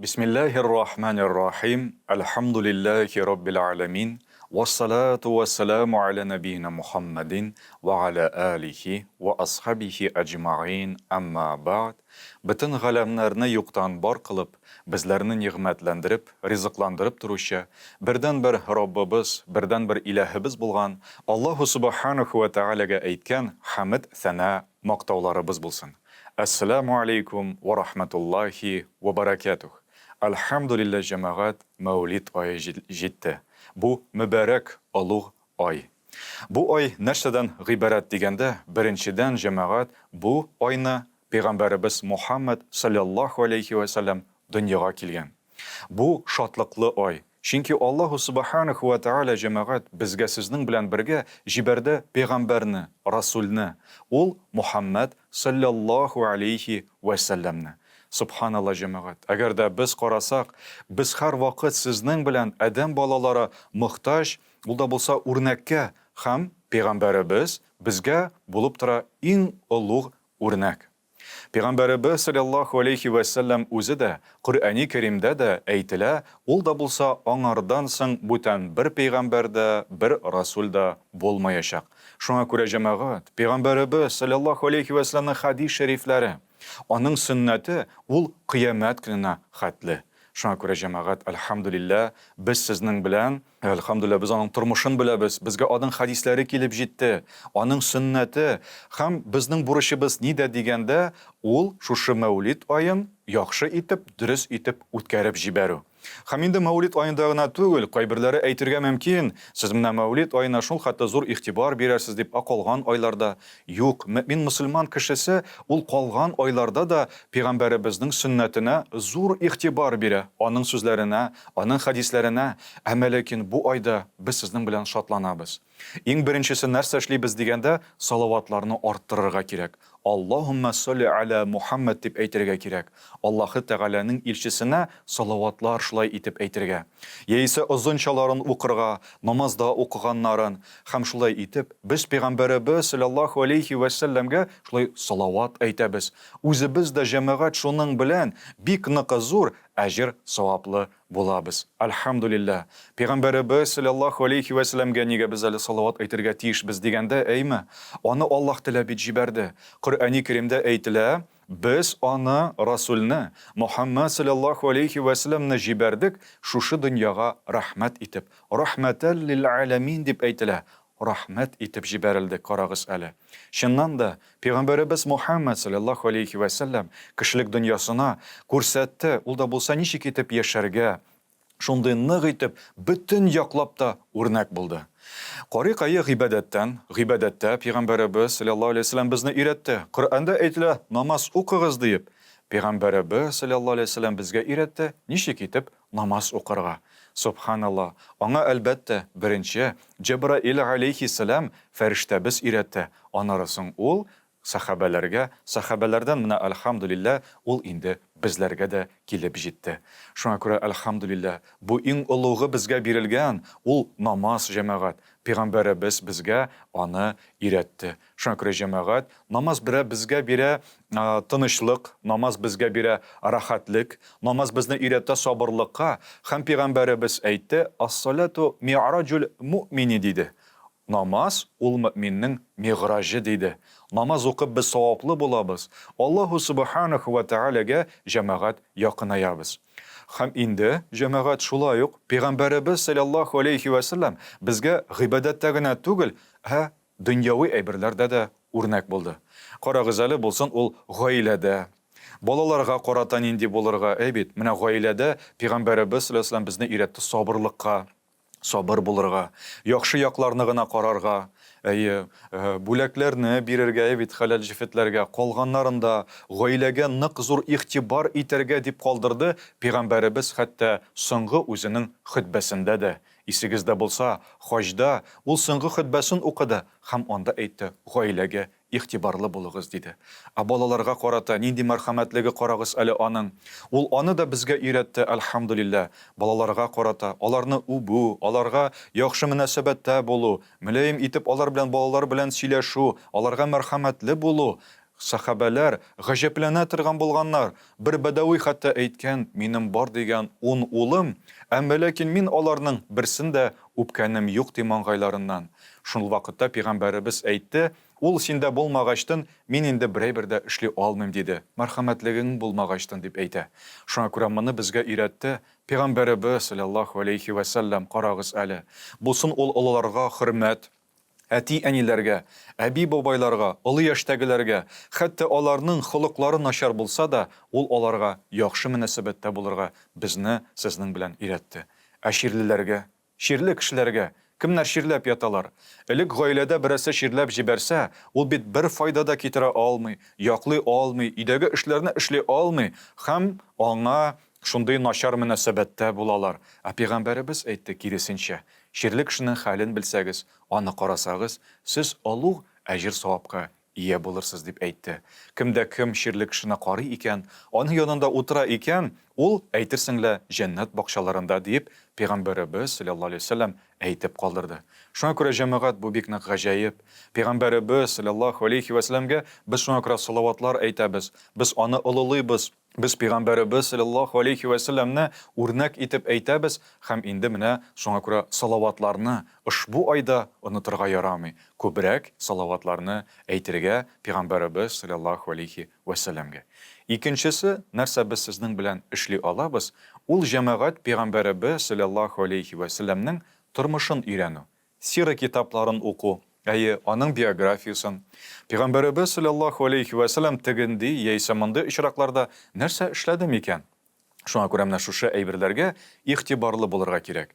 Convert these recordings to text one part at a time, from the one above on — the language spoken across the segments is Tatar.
Бисмиллаһир рахманир рахим. Әлхәмдүлиллаһи раббил аламин. Вассалату вассаламу аля набийна Мухаммадин ва аля алихи ва асхабихи аҗмаин. Әмма бәгъд. Бөтен галәмнәрне юктан бар кылып, безләрне нигъмәтләндереп, ризыкландырып торучы бердәнбер Раббыбыз, бердәнбер Иләһебез булган Аллаһу Субханаху ва Тәгаләгә әйткән хәмед, сәна, мактауларыбыз булсын. Әссәләмү алейкум вә рахмәтуллаһи вә бәрәкәтүһ. Әлхәмдүлилләһ, җәмәгать, Мәүлид ае җитте. Бу мөбарәк, олуг ай. Бу ай нәрсәдән гыйбарәт дигәндә, беренчедән, җәмәгать, бу айны Пәйгамбәребез Мухаммәд салләллаһу алейһи вә сәлләм дөньяга килгән. Бу шатлыклы ай. Чөнки Аллаһу Сүбхәнәһү вә Тәгалә, җәмәгать, безгә сезнең белән бергә җибәрде пәйгамбәрне, расүлне, ул Мухәммәд салләллаһу алейһи вә сәлләмне. Сөбханалла, җәмәгать, әгәр дә без карасак, без һәрвакыт сезнең белән, адәм балалары, мохтаҗ, ул да булса үрнәккә, һәм пәйгамбәребез безгә булып тора иң олуг үрнәк. Пәйгамбәребез салләллаһу алейһи вә сәлләм үзе дә, Коръәни Кәримдә дә әйтелә, ул да булса аңардан соң бүтән бер пәйгамбәр дә, бер расүл дә булмаячак. Шуңа күрә, җәмәгать, пәйгамбәребез салләллаһу алейһи вә сәлләмнең хәдис шәрифләре, аның сөннәте ул кыямәт көненә хәтле. Шуңа күрә, җәмәгать, әлхәмдүлилләһ, без сезнең белән, Әлхәмдүлилләһ, без аның тормышын беләбез, безгә аның хәдисләре килеп җитте, аның сөннәте. Һәм безнең бурычыбыз нидә дигәндә, ул шушы Мәүлид аен яхшы итеп, дөрес итеп үткәреп җибәрү. Һәм инде Мәүлид аенда гына түгел, кайберләре әйтергә мөмкин, сез менә Мәүлид аена шул хәтле зур игътибар бирәсез дип, ә калган айларда? Юк, мөэмин-мөселман кешесе ул калган айларда да Пәйгамбәребезнең сөннәтенә зур игътибар бирә, аның сүзләренә, Аның хәдисләренә, Әмма ләкин бу айда без сезнең белән шатланабыз. Иң беренчесе нәрсә эшлибез дигәндә, салаватларны арттырырга кирәк. Аллаһуммә салли аля Мухаммәд дип әйтергә кирәк. Аллаһы Тәгаләнең илчесенә салаватлар шулай итеп әйтергә. Яисә озынчаларын укырга, намазда укыганнарын. Һәм шулай итеп, без Пәйгамбәребез салләллаһу алейһи вә сәлләмгә шулай салават әйтәбез. Үзебез дә җәмәгать шуның белән бик нык зур Әҗер саваплы булабыз. Әлхәмдүлилләһ. Пәйгамбәребез салләллаһу алейһи вә сәлләмгә нигә без әле салават әйтергә тиешбез дигәндә, әйме, аны Аллаһ теләп бит җибәрде. Коръәни Кәримдә әйтелә, Без аны, Расүлне, Мөхәммәд салләллаһу алейһи вә сәлләмне җибәрдек шушы дөньяга рәхмәт итеп. Рәхмәтәл лил галәмин дип әйтелә. Рәхмәт итеп җибәрелде, карагыз әле. Чыннан да, Пәйгамбәребез Мухәммәд, салләллаһу алейһи вә сәлләм, кешелек дөньясына күрсәтте, ул да булса ничек итеп яшәргә, шундый нык итеп, бөтен яклап та үрнәк булды. Карыйк әйе гыйбадәттән, гыйбадәттә Пәйгамбәребез, салләллаһу алейһи вә сәлләм, безне өйрәтте. Коръәндә әйтелә, намаз укыгыз, диеп. Пәйгамбәребез, салләллаһу алейһи вә сәлләм, безгә өйрәтте, ничек итеп намаз укырга. Сөбханалла, аңа, әлбәттә, беренче Җәбраил галәйһиссәлам фәрештәбез өйрәтте, аннары соң ул сәхабәләргә, сәхабәләрдән менә, әлхәмдүлилләһ, ул инде безләргә дә килеп җитте. Шуңа күрә, әлхәмдүлилләһ, бу иң олугы безгә бирелгән, ул намаз, җәмәгать. Пәйгамбәребез безгә аны өйрәтте. Шуңа күрә, җәмәгать, намаз берә безгә бирә тынычлык, намаз безгә бирә рәхәтлек, намаз безне өйрәтә сабырлыкка. Һәм пәйгамбәребез әйтте, Ас-салату ми'раҗул муъмини, диде. Намаз, ул мөэминнең мигъраҗы, диде. Намаз укып без саваплы булабыз, Аллаһу сүбхәнәһү вә Тәгаләгә, җәмәгать, якынаябыз. Һәм инде, җәмәгать, шулай ук, пәйгамбәребез, салләллаһу алейһи вә сәлләм, безгә гыйбадәттә генә түгел, ә дөньяви әйберләрдә дә үрнәк булды. Карагыз әле, булсын ул гаиләдә, балаларга карата нинди булырга, әй бит, менә гаиләдә Пәйгамбәребез салләллаһу алейһи ва сәлләм безне өйрәтте сабырлыкка, сабыр булырга, яхшы якларны гына карарга, әйе, бүләкләрне бирергә, әй бит, хәләл җефетләргә, калганнарында гаиләгә нык зур игътибар итәргә дип калдырды Пәйгамбәребез хәтта соңгы үзенең хөтбәсендә дә. Исегездә булса, хаҗда ул соңгы хөтбәсен укыды һәм анда әйтте, Гаиләгә игътибарлы булыгыз, диде. Ә балаларга карата нинди мәрхәмәтлеге карагыз әле аның! Ул аны да безгә өйрәтте, әлхәмдүлилләһ. Балаларга карата, аларны үбү, аларга яхшы мөнәсәбәттә булу, мөлаем итеп алар белән балалар белән сөйләшү, аларга мәрхәмәтле булу. Сәхабәләр гаҗәпләнә торган булганнар. Бер бәдәви хәтта әйткән, Минем бар дигән ун улым, әмма ләкин мин аларның берсен дә үпкәнем юк, ди маңгайларыннан. Шул вакытта пигамбәребез әйтте, Ул синдә булмагачтын, мин инде берәйбер дә эшли алмыйм, диде. Мәрхәмәтлегең булмагачтын, дип әйтә. Шуңа күрә моны безгә өйрәтте Пигамбәребез, салләллаһу аләйһи вә сәлләм, карагыз әле. Булсын ул олыларга хөрмәт, әти-әниләргә, әби-бабайларга, олы яшьтәгеләргә, хәтта аларның холыклары начар булса да, ул аларга яхшы мөнәсәбәттә булырга безне сезнең белән өйрәтте. Ә чирлеләргә? Чирле кешеләргә? Кемнәр чирләп яталар? Элек гаиләдә берәрсе чирләп җибәрсә, ул бит бер файда да китерә алмый, яклый алмый, өйдәге эшләрне эшли алмый һәм аңа шундый начар мөнәсәбәттә булалар. Ә пәйгамбәребез әйтте, киресенчә, чирле кешенең хәлен белсәгез, Аны карасагыз, сез олуг әҗер-савапка ия булырсыз, дип әйтте. Кем дә кем чирле кешене карый икән, аның янында утыра икән, ул, әйтерсең лә, җәннәт бакчаларында, диеп, Пәйгамбәребез, салләллаһу галәйһи ва сәлләм, әйтеп калдырды. Шуңа күрә, җәмәгать, бу бик нык гаҗәеп. Пәйгамбәребез, салләллаһу галәйһи ва сәлләмгә без шуңа күрә салаватлар әйтәбез, без аны олылыйбыз. Без Пәйгамбәребез салләллаһу галәйһи вә сәлләмне үрнәк итеп әйтәбез һәм инде менә шуңа күрә салаватларны ошбу айда онытырга ярамый, күбрәк салаватларны әйтергә Пәйгамбәребез салләллаһу галәйһи вә сәлләмгә. Икенчесе, нәрсә без сезнең белән эшли алабыз, ул җәмәгать Пәйгамбәребез салләллаһу галәйһи вә сәлләмнең тормышын өйрәнү. Сира китапларын уку, әйе, аның биографиясен. Пәйгамбәребез салләллаһу галәйһи вә сәлләм тегенди яисә мондый очракларда нәрсә эшләде микән? Шуңа күрә менә шушы әйберләргә игътибарлы булырга кирәк.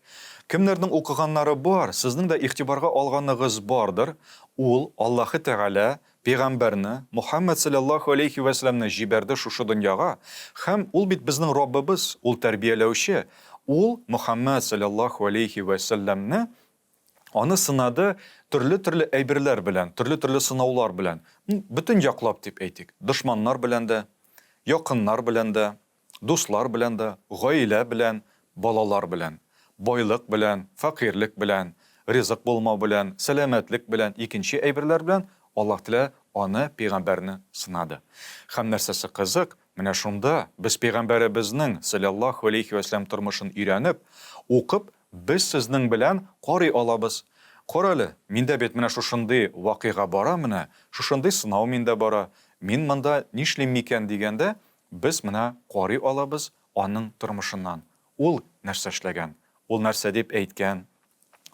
Кемнәрнең укыганнары бар, сезнең дә игътибарга алганыгыз бардыр, ул Аллаһы Тәгалә пәйгамбәрне, Мухәммәд салләллаһу галәйһи вә сәлләмне җибәрде шушы дөньяга, һәм ул бит безнең Раббыбыз, ул тәрбияләүче, ул Мухәммәд салләллаһу галәйһи вә сәлләмне аны сынады төрле-төрле әйберләр белән, төрле-төрле сынаулар белән, бөтен яклап дип әйтик, дошманнар белән дә, якыннар белән дә, Дуслар белән дә, гаилә белән, балалар белән. Байлык белән, фәкыйрьлек белән, ризык булмау белән, сәламәтлек белән, икенче әйберләр белән Аллаһ Тәгалә аны, пәйгамбәрне сынады. Һәм нәрсәсе кызык, менә шунда без пәйгамбәребезнең, салләллаһу галәйһи вә сәлләм, тормышын өйрәнеп, укып, без сезнең белән карый алабыз. Карале, миндә бит менә шушындый вакыйга бара менә, шушындый сынау миндә бара, мин монда нишлим микән дигәндә, Без менә карый алабыз аның тормышыннан, ул нәрсә эшләгән, ул нәрсә дип әйткән,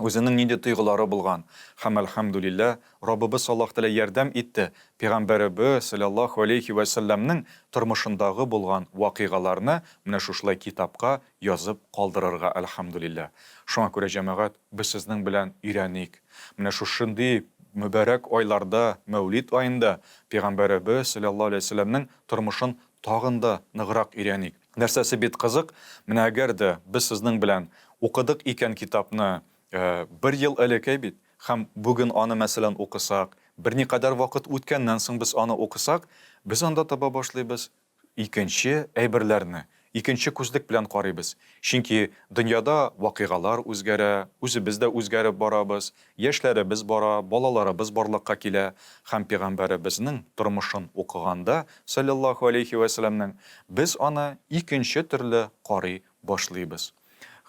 үзенең нинди тойгылары булган. Һәм, әлхәмдүлилләһ, Раббыбыз Аллаһ Тәгалә ярдәм итте, Пәйгамбәребез, салләллаһу галәйһи вә сәлләмнең тормышындагы булган вакыйгаларны менә шушылай китапка язып калдырырга, әлхәмдүлилләһ. Шуңа күрә, җәмәгать, без сезнең белән өйрәник. Менә шушындый мөбарәк айларда, Мәүлид аенда Пәйгамбәребез, салләллаһу галәйһи вә сәлләмнең тормышын тагын да ныграк өйрәник. Нәрсәсе бит кызык, менә әгәр дә без сезнең белән укыдык икән китапны бер ел элек, әй бит, һәм бүген аны, мәсәлән, укысак, берникадәр вакыт үткәннән соң без аны укысак, без анда таба башлыйбыз икенче әйберләрне, икенче күзлек белән карыйбыз. Чөнки дөньяда вакыйгалар үзгәрә, үзебез дә үзгәреп барабыз, Яшьләребез бара, балаларыбыз барлыкка килә һәм Пигамбәребезнең тормышын укыганда, салләллаһу аләйһи вә сәлләмнең, без аны икенче төрле карый башлыйбыз.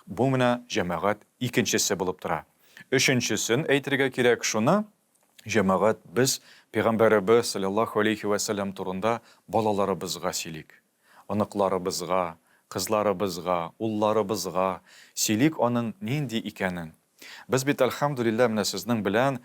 Бу менә, җәмәгать, икенчесе булып тора. Өченчесен әйтергә кирәк шуны, җәмәгать, без Пигамбәребез, салләллаһу аләйһи вә сәлләм турында балаларыбызга сөйлик. Оныкларыбызга, кызларыбызга, улларыбызга сөйлик аның нинди икәнен. Без бит, әлхәмдүлилләһ, менә сезнең белән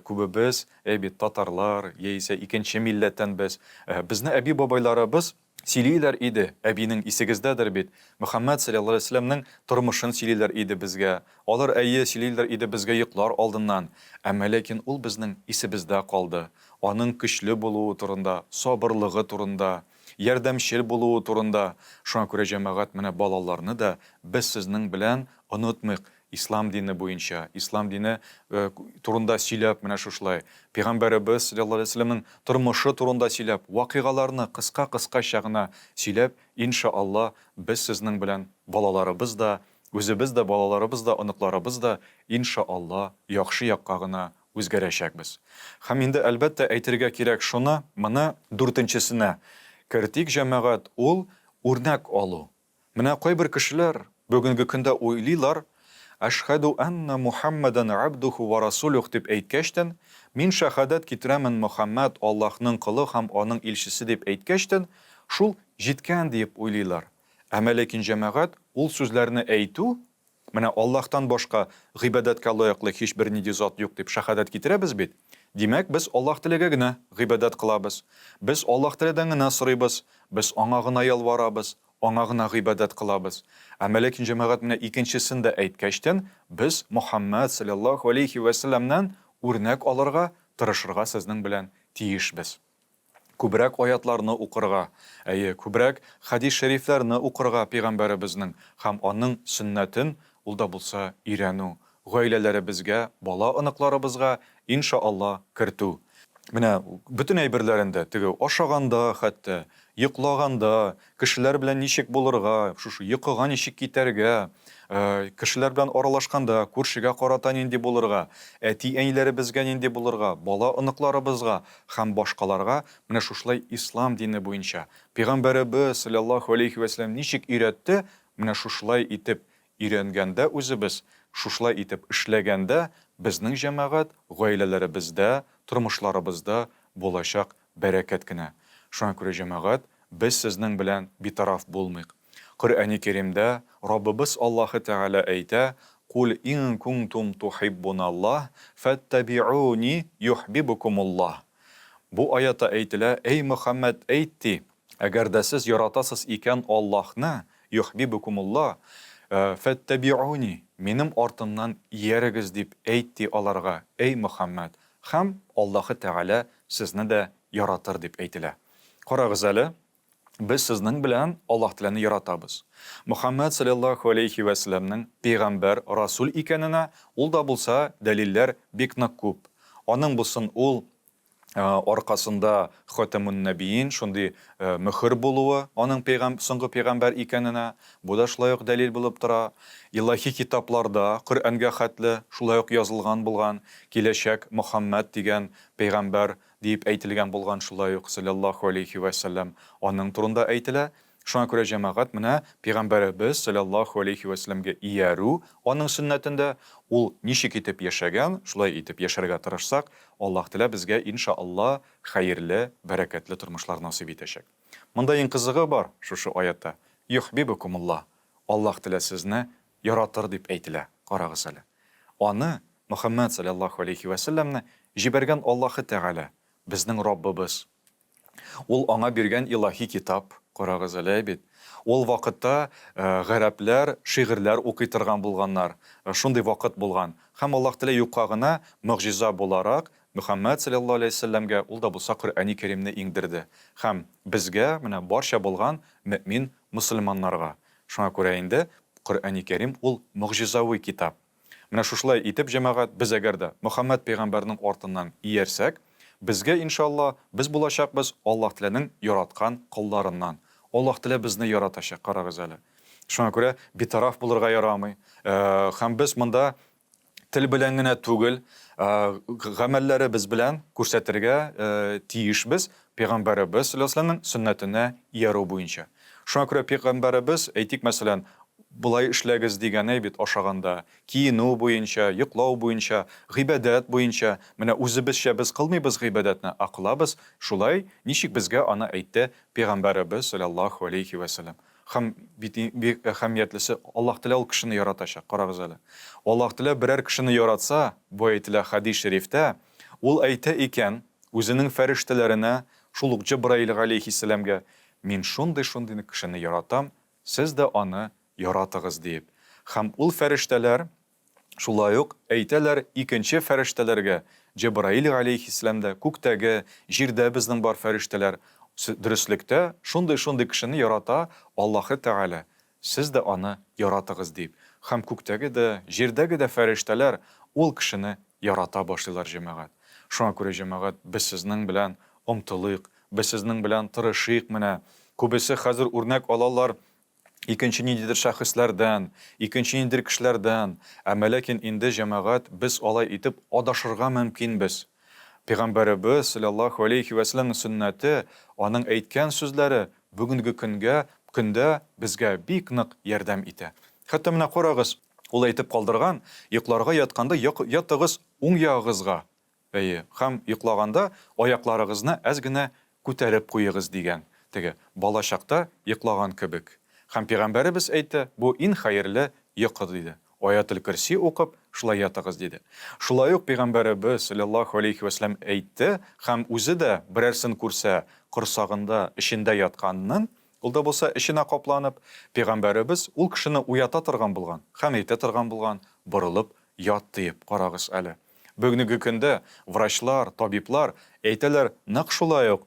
күбебез, әй бит, татарлар, яисә икенче милләттән без. Безне әби-бабайларыбыз сөйлиләр иде, әбинең исегездәдер бит, Мөхәммәд салләллаһу галәйһи ва сәлләмнең тормышын сөйлиләр иде безгә. Алар, әйе, сөйлиләр иде безгә йоклар алдыннан. Әмма ләкин ул безнең исебездә калды. Аның көчле булуы турында, сабырлыгы турында, ярдәмчел булуы турында. Шуңа күрә, җәмәгать, менә балаларны да без сезнең белән онытмыйк. Ислам дине буенча, ислам дине турында сөйләп, менә шушылай, Пәйгамбәребез, салләллаһу галәйһи ва сәлләмнең тормышы турында сөйләп, вакыйгаларны кыска-кыскача гына сөйләп, инша Алла, без сезнең белән балаларыбыз да, үзебез дә, балаларыбыз да, оныкларыбыз да, инша Алла, яхшы якка гына үзгәрәчәкбез. Һәм инде, әлбәттә, әйтергә кирәк шуны, моны дүртенчесенә кертик, җәмәгать, ул, үрнәк алу. Менә кайбер кешеләр бүгенге көндә уйлыйлар, Әшһәдү әннә Мухәммәдән габдүһү вә расүлүһ дип әйткәчтен, мин шәһадәт китерәмен Мөхәммәд Аллаһның колы һәм аның илчесе дип әйткәчтен, шул җиткән диеп уйлыйлар. Әмма ләкин, җәмәгать, ул сүзләрне әйтү, Менә Аллаһтан башка гыйбадәткә лаеклы һичбер нинди зат юк дип шәһадәт китерәбез бит. Димәк, без Аллаһ Тәгаләгә генә гыйбадәт кылабыз. Без Аллаһ Тәгаләдән генә сорыйбыз, без Аңа гына ялварабыз, Аңа гына гыйбадәт кылабыз. Әмма ләкин, җәмәгать, менә икенчесен дә әйткәчтен, без Мөхәммәд салләллаһу галәйһи вә сәлләмнән үрнәк алырга тырышырга сезнең белән тиешбез. Күбрәк аятларны укырга, әйе, күбрәк хәдис-шәрифләрне укырга пәйгамбәребезнең һәм аның сөннәтен ул да булса өйрәнү, гаиләләребезгә, бала-оныкларыбызга, инша Алла, кертү. Менә бөтен әйберләрен дә, теге ашаганда хәтта, йоклаганда, кешеләр белән ничек булырга, шушы йокыга ничек китәргә, кешеләр белән аралашканда күршегә карата нинди булырга, әти-әниләребезгә нинди булырга, бала-оныкларыбызга һәм башкаларга, менә шушылай ислам дине буенча, пәйгамбәребез, салләллаһу алейһи вә сәлләм, ничек өйрәтте, менә шушылай итеп өйрәнгәндә үзебез, шушылай итеп эшләгәндә, безнең җәмәгать, гаиләләребездә, тормышларыбызда булачак бәрәкәт кенә. Шуңа күрә, җәмәгать, без сезнең белән битараф булмыйк. Коръәни Кәримдә Раббыбыз Аллаһы Тәгалә әйтә, Куль ин кунтум тухиббуналлаһ, фәттәбиуни юхбибукумуллаһ. Бу аятта әйтелә, Әй Мөхәммәд, әйт ди, әгәр дә сез яратасыз икән Аллаһны, юхбибукумуллаһ, фәттәбиуни, минем артымнан иярегез дип әйт ди аларга, әй Мөхәммәд, һәм Аллаһы Тәгалә сезне дә яратыр дип әйтелә. Карагыз әле, без сезнең белән Аллаһ Тәгаләне яратабыз. Мөхәммәд салләллаһу алейһи вә сәлләмнең пәйгамбәр, расул икәненә ул да булса дәлилләр бик нык күп. Аның булсын ул аркасында хатәмун-нәбиин, шундый мөхер булуы, аның пәйгам, соңгы пәйгамбәр икәненә, бу да шулай ук дәлил булып тора. Илаһи китапларда, Коръәнгә хәтле шулай ук язылган булган, киләчәк Мөхәммәд дигән пәйгамбәр Диеп әйтелгән булган шулай ук, салләллаһу алейһи вә сәлләм, аның турында әйтелә. Шуңа күрә, җәмәгать, менә Пәйгамбәребез, салләллаһу алейһи вә сәлләмгә иярү, аның сөннәтендә, ул ничек итеп яшәгән, шулай итеп яшәргә тырышсак, Аллаһ Тәгалә безгә, инша Аллаһ, хәерле, бәрәкәтле тормышлар насыйп итәчәк. Монда иң кызыгы бар шушы аятта, Юхбибукумуллаһ, Аллаһ Тәгалә сезне яратыр дип әйтелә, карагыз әле. Аны, Мөхәммәд салләллаһу алейһи вә сәлләмне, җибәргән Аллаһы Тәгалә, безнең Раббыбыз. Ул аңа биргән илаһи китап, карагыз әле, әй бит. Ул вакытта гарәпләр шигырьләр укый торган булганнар, шундый вакыт булган. Һәм Аллаһ Тәгалә юкка гына, могҗиза буларак, Мөхәммәд салләллаһу алейһи вә сәлләмгә ул да булса Коръәни Кәримне иңдерде. Һәм безгә, менә барча булган мөэмин мөселманнарга. Шуңа күрә инде Коръәни Кәрим ул могҗизави китап. Менә шушылай итеп, җәмәгать, без әгәр дә Мөхәммәд пәйгамбәрнең артыннан иярсәк, безгә, иншалла, без булачакбыз Аллаһ Тәгаләнең яраткан колларыннан. Аллаһ Тәгалә безне яратачак, карагыз әле. Шуңа күрә битараф булырга ярамый. Һәм без монда тел белән генә түгел, гамәлләребез белән күрсәтергә тиешбез пәйгамбәребез саллаллаһу алейһи ва сәлләмнең сөннәтенә иярү буенча. Шуңа күрә пәйгамбәребез, әйтик, мәсәлән, болай эшләгез дигән әй бит ашаганда, киенү буенча, йоклау буенча, гыйбадәт буенча, менә үзебезчә без кылмыйбыз гыйбадәтне, ә кылабыз шулай, ничек безгә аны әйтте пәйгамбәребез саллаллаһу алейһи вә сәлләм. Һәм бит бик әһәмиятлесе, Аллаһ Тәгалә ул кешене яратачак. Карагыз әле. Аллаһ Тәгалә берәр кешене яратса, бу әйтелә хәдис шәрифтә, ул әйтә икән, үзенең фәрештәләренә, шул ук Җәбраил галәйһиссәламгә, Мин шундый-шундый кешене яратам, сез дә аны яратыгыз, диеп. Һәм ул фәрештәләр шулай ук әйтәләр икенче фәрештәләргә, Җәбраил галәйһиссәлам дә, күктәге, җирдә безнең бар фәрештәләр, дөреслектә, шундый-шундый кешене ярата Аллаһы Тәгалә, сез дә аны яратыгыз, диеп. Һәм күктәге дә, җирдәге дә фәрештәләр ул кешене ярата башлыйлар, җәмәгать. Шуңа күрә, җәмәгать, без сезнең белән омтылыйк, Без сезнең белән тырышыйк менә. Күбесе хәзер үрнәк алалар. Икенче ниндидер шәхесләрдән, икенче ниндидер кешеләрдән. Әмма ләкин инде, җәмәгать, без алай итеп адашырга мөмкинбез. Пәйгамбәребез, салләллаһу алейһи вә сәлләмнең сөннәте, аның әйткән сүзләре бүгенге көнгә, көндә безгә бик нык ярдәм итә. Хәтта менә карагыз, ул әйтеп калдырган, йокларга ятканда ятыгыз уң ягыгызга, Әйе, һәм йоклаганда аякларыгызны әз генә күтәреп куегыз, дигән, теге, бала чакта йоклаган кебек. Һәм пигамбәребез әйтте, бу ин хәерле йокы, диде. Аятел-Көрси укып, шулай ятыгыз, диде. Шулай ук пигамбәребез, салләллаһу алейһи вә сәлләм, әйтте, һәм үзе дә берәрсен күрсә, корсагында, эчендә ятканнын, ул да булса эченә капланып, пигамбәребез ул кешене уята торган булган һәм әйтә торган булган, борылып ят, диеп, карагыз әле. Бүгенге көндә врачлар, табиблар әйтәләр, нәкъ шулай ук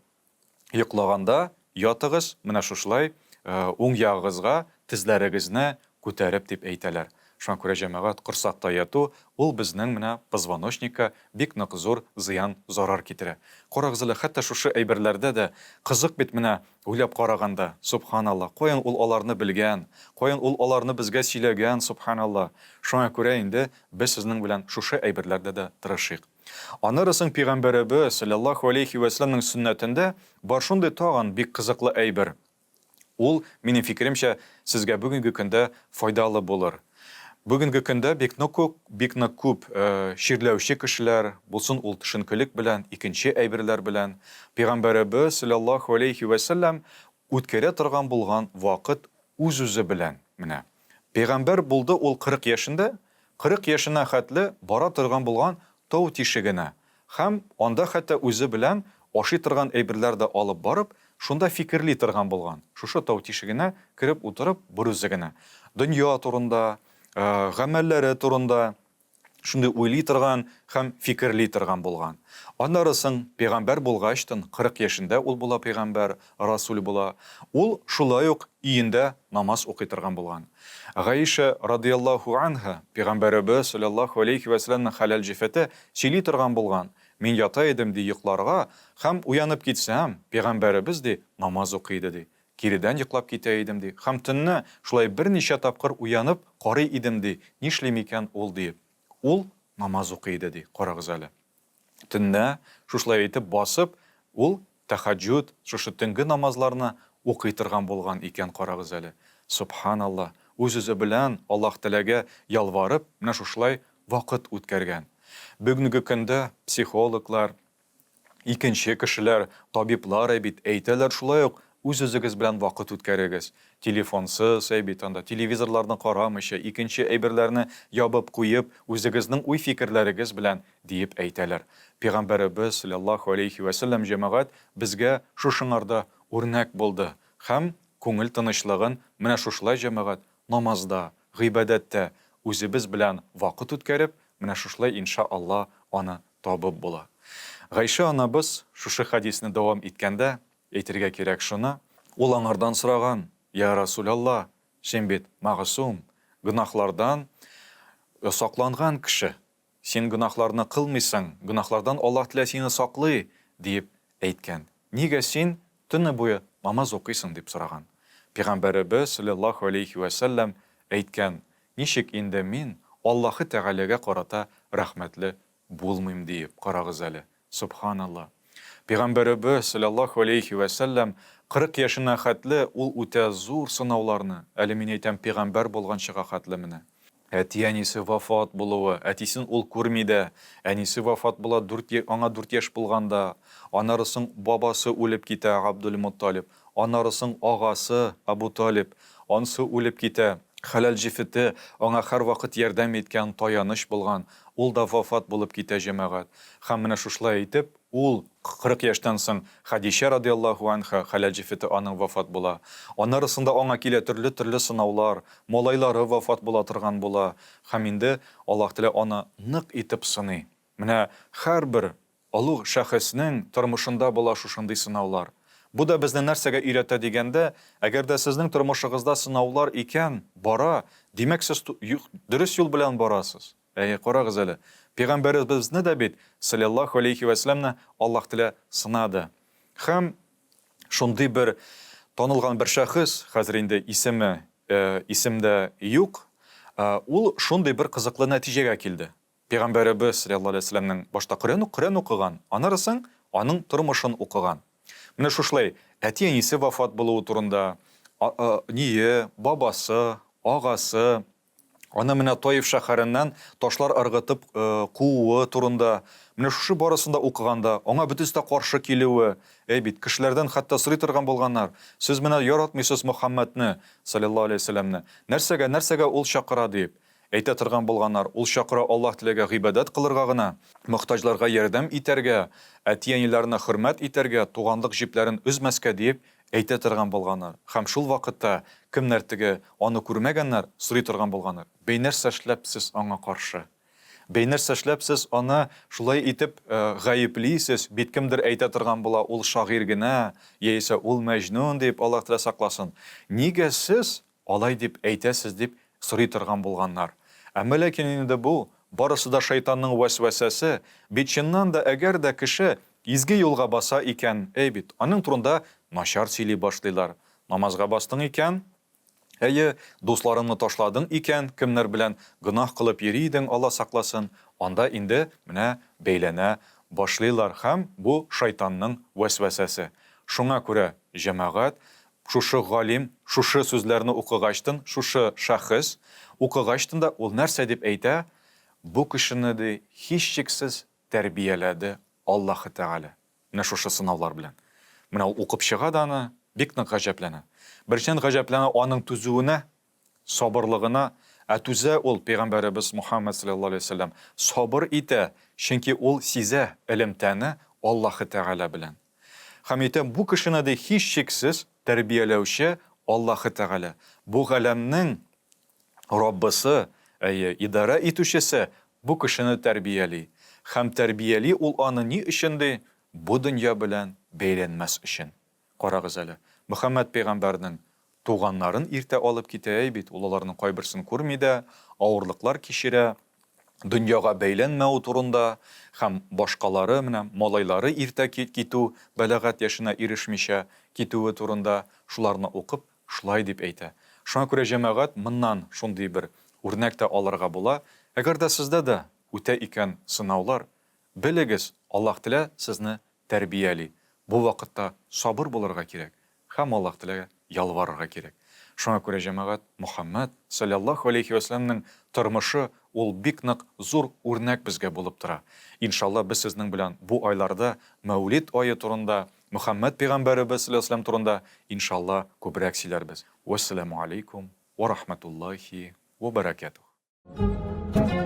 йоклаганда ятыгыз, менә шушылай уң ягыгызга тезләрегезне күтәреп дип әйтәләр. Шуңа күрә, җәмәгать, корсакта яту, ул безнең менә позвоночникка бик нык зур зыян, зарар китерә. Карагыз әле, хәтта шушы әйберләрдә дә кызык бит менә Уйлап караганда, сөбханалла, каян ул аларны белгән, каян ул аларны безгә сөйләгән, сөбханалла. Шуңа күрә инде без сезнең белән шушы әйберләрдә дә тырышыйк. Аннары соң пигамбәребез, салләллаһу алейһи вә сәлләмнең сөннәтендә бар шундый тагын бик кызыклы әйбер. Ул, минем фикеремчә, сезгә бүгенге көндә файдалы булыр. Бүгенге көндә бик нык күп, бик нык күп чирләүче кешеләр, булсын ул төшенкелек белән, икенче әйберләр белән. Пәйгамбәребез, салләллаһу алейһи вә сәлләм, үткәрә торган булган вакыт үз-үзе белән. Менә. Пәйгамбәр булды ул 40 яшендә, 40 яшенә хәтле бара торган булган тау тишегенә Һәм анда хәтта үзе белән ашый торган әйберләр дә алып барып, шунда фикерли торган булган. Шушы тау тишегенә кереп утырып, берүзе генә. Дөнья турында, гамәлләре турында шундый уйлый торган һәм фикерли торган булган. Аннары соң, пәйгамбәр булгачтын, 40 яшендә ул була пәйгамбәр, расүл була, ул шулай ук өендә намаз укый торган булган. Гаишә радыяллаһу анһа, Пәйгамбәребез салләллаһу алейһи вә сәлләмнең хәләл җефете, сөйли торган булган, Мин ята идем, ди, йокларга, һәм уянып китсәм, Пәйгамбәребез, ди, намаз укый иде, ди. Киредән йоклап китә идем, ди, һәм төнне шулай берничә тапкыр уянып карый идем, ди, нишли микән ул, диеп. Ул намаз укый иде, ди, карагыз әле. Төнлә шушылай итеп басып, ул тәһәҗҗүд, шушы төнге намазларны укый торган булган икән, карагыз әле. Сөбханалла, үз-үзе белән Аллаһ Тәгаләгә ялварып, менә шушылай вакыт үткәргән. Бүгенге көндә психологлар, икенче кешеләр, табиблар әй бит, әйтәләр шулай ук, үз-үзегез белән вакыт үткәрегез. Телефонсыз, әй бит анда, телевизорларны карамыйча, икенче әйберләрне ябып куеп, үзегезнең уй-фикерләрегез белән диеп әйтәләр. Пигамбәребез, салләллаһу алейһи вә сәлләм, җәмәгать, безгә шушыңарда үрнәк булды һәм күңел тынычлыгын менә шушылай, җәмәгать, намазда, гыйбадәттә үзебез белән вакыт үткәреп, менә шушылай, инша Алла, аны табып була. Гайшә анабыз шушы хәдисне дәвам иткәндә, әйтергә кирәк шуны, ул аңардан сораган, Йа Расүләлла, син бит мәгъсум, гөнаһлардан сакланган кеше, Син гөнаһларны кылмыйсың, гөнаһлардан Аллаһ Тәгалә сине саклый, диеп әйткән. Нигә син төне буе намаз укыйсың, дип сораган. Пигамбәребез, салләллаһу алейһи вә сәлләм, әйткән, Ничек инде мин Аллаһы Тәгаләгә карата рәхмәтле булмыйм, диеп, карагыз әле, сөбханалла. Пигамбәребез, салләллаһу алейһи вә сәлләм, 40 яшенә хәтле ул үтә зур сынауларны, әле мин әйтәм, пигамбәр булганчыга хәтле менә. Әти-әнисе вафат булуы, әтисен ул күрми дә, әнисе вафат була дүрт аңа дүрт яшь булганда, аннары соң бабасы үлеп китә Габдулмутталиб, аннары соң агасы Абу Талиб, ансы үлеп китә, хәләл җефете аңа һәрвакыт ярдәм иткән, таяныч булган, ул да вафат булып китә, җәмәгать. Һәм менә шушылай итеп, Ул, 40 яшьтән соң, Хәдичә радыяллаһу анһа, хәләл җефете аның вафат була. Аннарысында аңа килә төрле-төрле сынаулар, малайлары вафат була торган була. Һәм инде Аллаһ Тәгалә аны нык итеп сыный. Менә һәрбер олуг шәхеснең тормышында була шушындый сынаулар. Бу да безне нәрсәгә өйрәтә дигәндә, әгәр дә сезнең тормышыгызда сынаулар икән, бара, димәк сез дөрес юл белән барасыз. Әйе, карагыз әле, пәйгамбәребезне дә бит, салләллаһу алейһи вә сәлләмне Аллаһ Тәгалә сынады. Һәм шундый бер танылган бер шәхес, хәзер инде исеме исемдә юк. Ул шундый бер кызыклы нәтиҗәгә килде. Пәйгамбәребез салләллаһу алейһи ва сәлләмнең башта Коръән Коръән укыган, аннары соң аның тормышын укыган. Менә шушылай әти-әнисе вафат булуы турында, ние, бабасы, агасы, аны менә Таиф шәһәреннән ташлар ыргытып кууы турында, менә шушы барысын да укыганда, аңа бөтенесе дә каршы килүе, әй бит, кешеләрдән хәтта сорый торган булганнар, сез менә яратмыйсыз Мөхәммәдне, салләллаһу алейһи ва сәлләмне, нәрсәгә, нәрсәгә ул чакыра, дип. Әйтә торган булганнар, ул чакыра Аллаһ Теләгә гыйбадәт кылырга гына, мохтаҗларга ярдәм итәргә, әти-әниләрне хөрмәт итәргә, туганлык җепләрен өзмәскә диеп әйтә торган булганнар. Һәм шул вакытта кемнәр теге аны күрмәгәннәр, сорый торган булганнар, Бәй нәрсә эшләп сез аңа каршы? Бәй нәрсә эшләп сез аны шулай итеп гаеплисез? Бит кемдер әйтә торган була, ул шагыйрь генә, яисә ул мәҗнүн диеп, Аллаһ Телә сакласын. Нигә сез Алай дип әйтәсез, дип сорый торган булганнар. Әмма ләкин инде бу, барысы да шайтанның вәсвәсәсе, бит чыннан да әгәр дә кеше изге юлга баса икән, әй бит, аның турында начар сөйли башлыйлар. Намазга бастың икән, әйе, дусларыңны ташладың икән, кемнәр белән гөнаһ кылып йөри идең, Алла сакласын, анда инде менә бәйләнә башлыйлар һәм бу шайтанның вәсвәсәсе. Шуңа күрә, җәмәгать, Шушы галим шушы сүзләрне укыгачтын, шушы шәхес укыгачтын да ул нәрсә дип әйтә, Бу кешене, ди, һичшиксез тәрбияләде Аллаһы Тәгалә. Менә шушы сынаулар белән. Менә ул укып чыга да аны, бик нык гаҗәпләнә. Беренчедән, гаҗәпләнә аның түзүенә, сабырлыгына, ә түзә ул, пәйгамбәребез Мухаммәд салләллаһу алейһи ва сәлләм, сабыр итә, чөнки ул сизә элемтәне Аллаһы Тәгалә белән. Һәм әйтә, бу кешене, ди, һичшиксез тәрбияләүче Аллаһы Тәгалә. Бу галәмнең Раббысы, әйе, идарә итүчесе бу кешене тәрбияли. Һәм тәрбияли ул аны ни өчен, ди, бу дөнья белән бәйләнмәс өчен. Карагыз әле, Мөхәммәд пәйгамбәрнең туганнарын иртә алып китә әй бит, ул аларның кайберсен күрми дә, авырлыклар кичерә, дөньяга бәйләнмәү турында һәм башкалары, менә малайлары иртә китү, бәләгать яшенә ирешмичә китүе турында, шуларны укып, шулай дип әйтә. Шуңа күрә, җәмәгать, моннан шундый бер үрнәк тә алырга була, әгәр дә сездә дә үтә икән сынаулар, белегез, Аллаһ Телә сезне тәрбияли. Бу вакытта сабыр булырга кирәк һәм Аллаһ Тәгаләгә ялварырга кирәк. Шуңа күрә, җәмәгать, Мөхәммәд, салләллаһу галәйһи вә сәлләмнең тормышы ул бик нык зур үрнәк безгә булып тора. Иншалла, без сезнең белән бу айларда Мәүлид ае турында, Мөхәммәд пәйгамбәребез, салләллаһу галәйһи вә сәлләм турында, иншалла, күбрәк сөйләрбез. Вәссәламү галәйкүм вә рахмәтуллаһи вә бәрәкәтүһ.